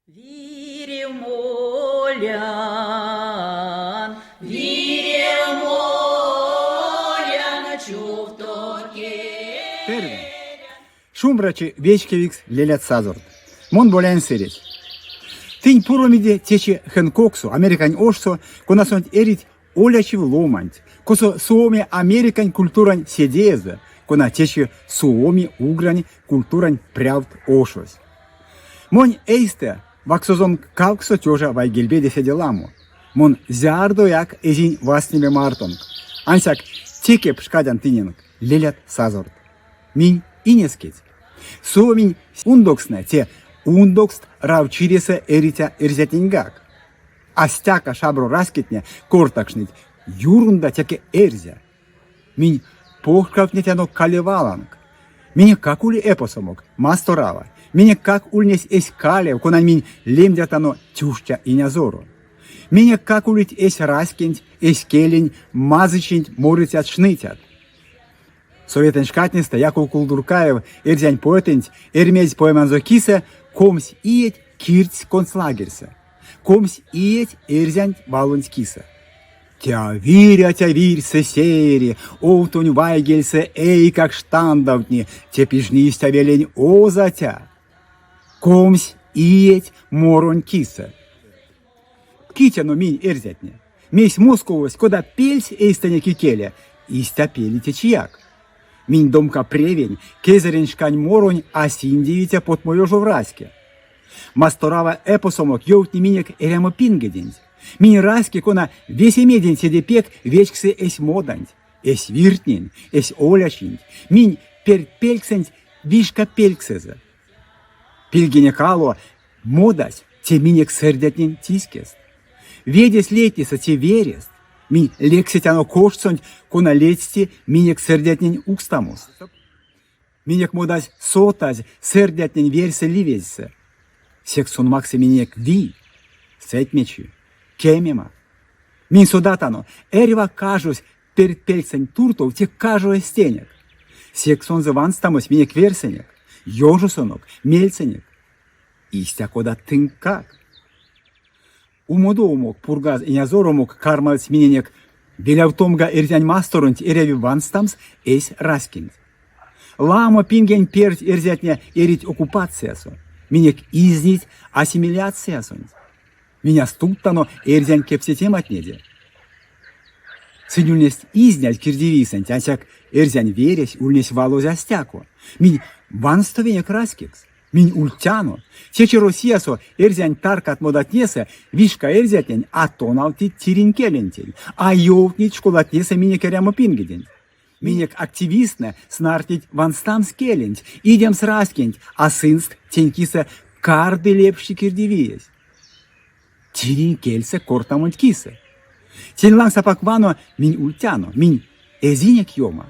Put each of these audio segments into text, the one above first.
Вирев молян, вирев молян, чувто Тервин. Шумбрачи вечкевикс лелят-сазорт. Мон Боляень Сыресь. Тынь пуромиде течи Хэнкоксо, Американь ошсо, конасонть эрить олячив ломанть, косо Суоми Американь культурань седеезэ, кона течи суоми-угрань культурань прявт ошось. Монь эйстэ ваксозон кавксо тёжа вайгельпеде седе ламо. Мон зярдояк эзинь вастневе мартонк. Ансяк теке пшкадян тыненк, лелят-сазорт. Минь инескеть. Суоминь ундокстнэ те ундокст Равчиресэ эриця эрзятненьгак. А стяко шабро раськетне кортакшныть юрунда теке эрзя. Минь покшкавтнетяно Калеваланк. Минекгак ули эпосомок, Масторава. Минекгак ульнесь эсь Калев, конань минь лемдятано Тюштя Инязоро. Минекгак улить эсь раськенть, эсь келень, мазычинть морыцят-шныцят. Советэнь шкатнестэ Яков Кулдуркаев эрзянь поэтэнть Эрьмезь поэманзо кисэ 20 иеть кирдсь концлагерьсэ. 20 иеть эрзянть валонть кисэ. Тя вирь, атя вирьсэ сери, овтонь вайгельсэ эйкакш тандавтни, те пижнись велень озатя. 20 иеть моронь кисэ. Китяно минь, эрзятне. Мейсь Московось, кода пельсь эйстэнек икеле, истя пели течияк. Минь домка превень, кезэрень шкань моронь а синдевиця потмоёжов раське. Масторава эпосомок ёвтни минек эрямо пингеденть. Минь раське, кона весемеденть седе пек вечксы эсь моданть, эсь виртнень, эсь олячинть. Минь пертьпельксэнть вишка пельксэзэ. Пильгенек ало модась те минек сэрдятнень тиськест. Ведесь лейтнесэ те верест. Минь лексетяно коштсонть, кона ледсти минек сэрдятнень укстамост. Минек модась сотазь сэрдятнень верьсэ ливезьсэ. Секс сон максы минек вий, сэтьмечи, кемема. Минь содатано, эрьва кажось пертьпельксэнть туртов те кажо эстенек. Секс сонзэ ванстамось минек верьсэнек, ёжосонок, мельсэнек. Истя кода тынккак. Умодо умок Пургаз инязоромок кармавтсь миненек велявтомга эрзянь масторонть эряви ванстамс эсь раськенть. Ламо пингень перть эрзятне эрить оккупациясо, минек изнить ассимиляциясонть. Минь а стувттано эрзянь кепсетематнеде. Сынь ульнесть изнязь кирдивийсэнть, ансяк эрзянь вересь ульнесь валозь а стяко. Минь ванстовинек раськекс. Минь ультяно. Течи Россиясо эрзянь таркат модатнесэ вишка эрзятнень а тонавтыть тиринь келентень, а ёвтнить школатнесэ минек эрямо пингеденть. Минек активисттнэ снартнить ванстамс келенть, идемс раськенть, а сынст тень кисэ карды лепшти кирдивиесь. Тиринь кельсэ кортамонть кисэ. Тень лангс апак вано минь ультяно, минь эзинек ёма.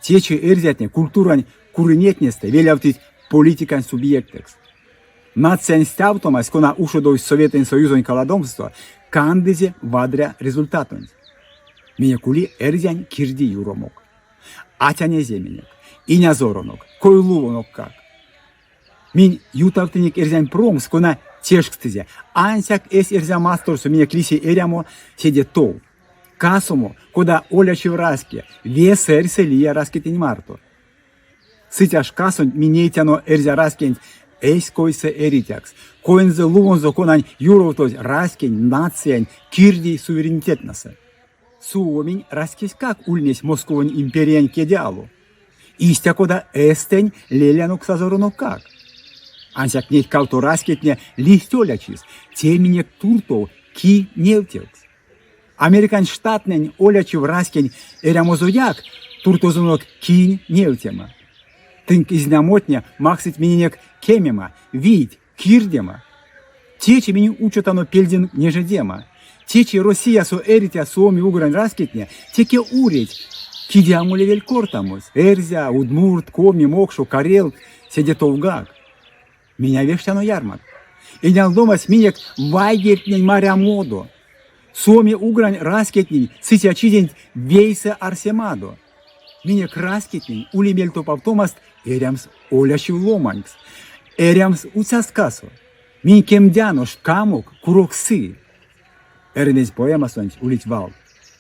Течи эрзятне культурань курынетнестэ велявтыть политикань субъектэкс. Нациянь стявтомась, кона ушодовсь Советэнь Союзонь каладомсто, кандызе вадря результатонть. Минек ули эрзянь кирди юромок. Атянеземенек, инязоронок, койлувоноккак. Минь ютавтынек эрзянь промкс, кона тешкстызе, ансяк эсь эрзя масторсо минек лиси эрямо седе тов. Касомо, кода олячив раське, весе эрси лия раськетнень марто. Сыця шкасонть минь нейтяно эрзя раськенть эсь койсэ эрицякс, коензэ лувонзо, конань юровтозь раськень, нациянь кирдий суверенитетнэсэ. Суоминь раськеськак ульнесь Московонь империянь кедь ало. Истя кода эстэнь лелянок сазороноккак. Ансяк неть кавто раськетне лиссть олячис, те минек туртов ки невтевкс. Американь штатнэнь олячив раськень эрямозояк туртозонок кинь невтема. Тынк изнямотне максыть миненек кемема, вийть, кирдема. Течи минь учотано пельденк нежедема. Течи Россиясо эриця суоми-угрань раськетне теке уреть, киде а молевель кортамось. Эрзя, удмурт, коми, мокшо, карел, седе товгак. Минь а вештяно ярмак. Энялдомась минек вайгельтнень марямодо. Суоми-угрань раськетнень сыця чиденть вейсэ арсемадо. Минек раськетнень ули мель топавтомаст эрямс олячив ломанькс, эрямс уцяскасо. Минь кемдяно, шкамок курок сы. Эрьмезь поэмасонть улить валт.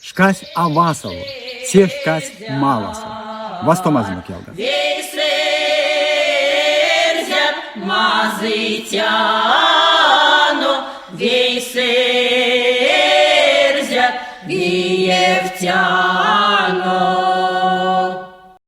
Шкась а васоло, се шкась маласо. Вастомазонок, ялгат. Вейсэ эрзят мазыйтяно, вейсэ эрзят виевтяно.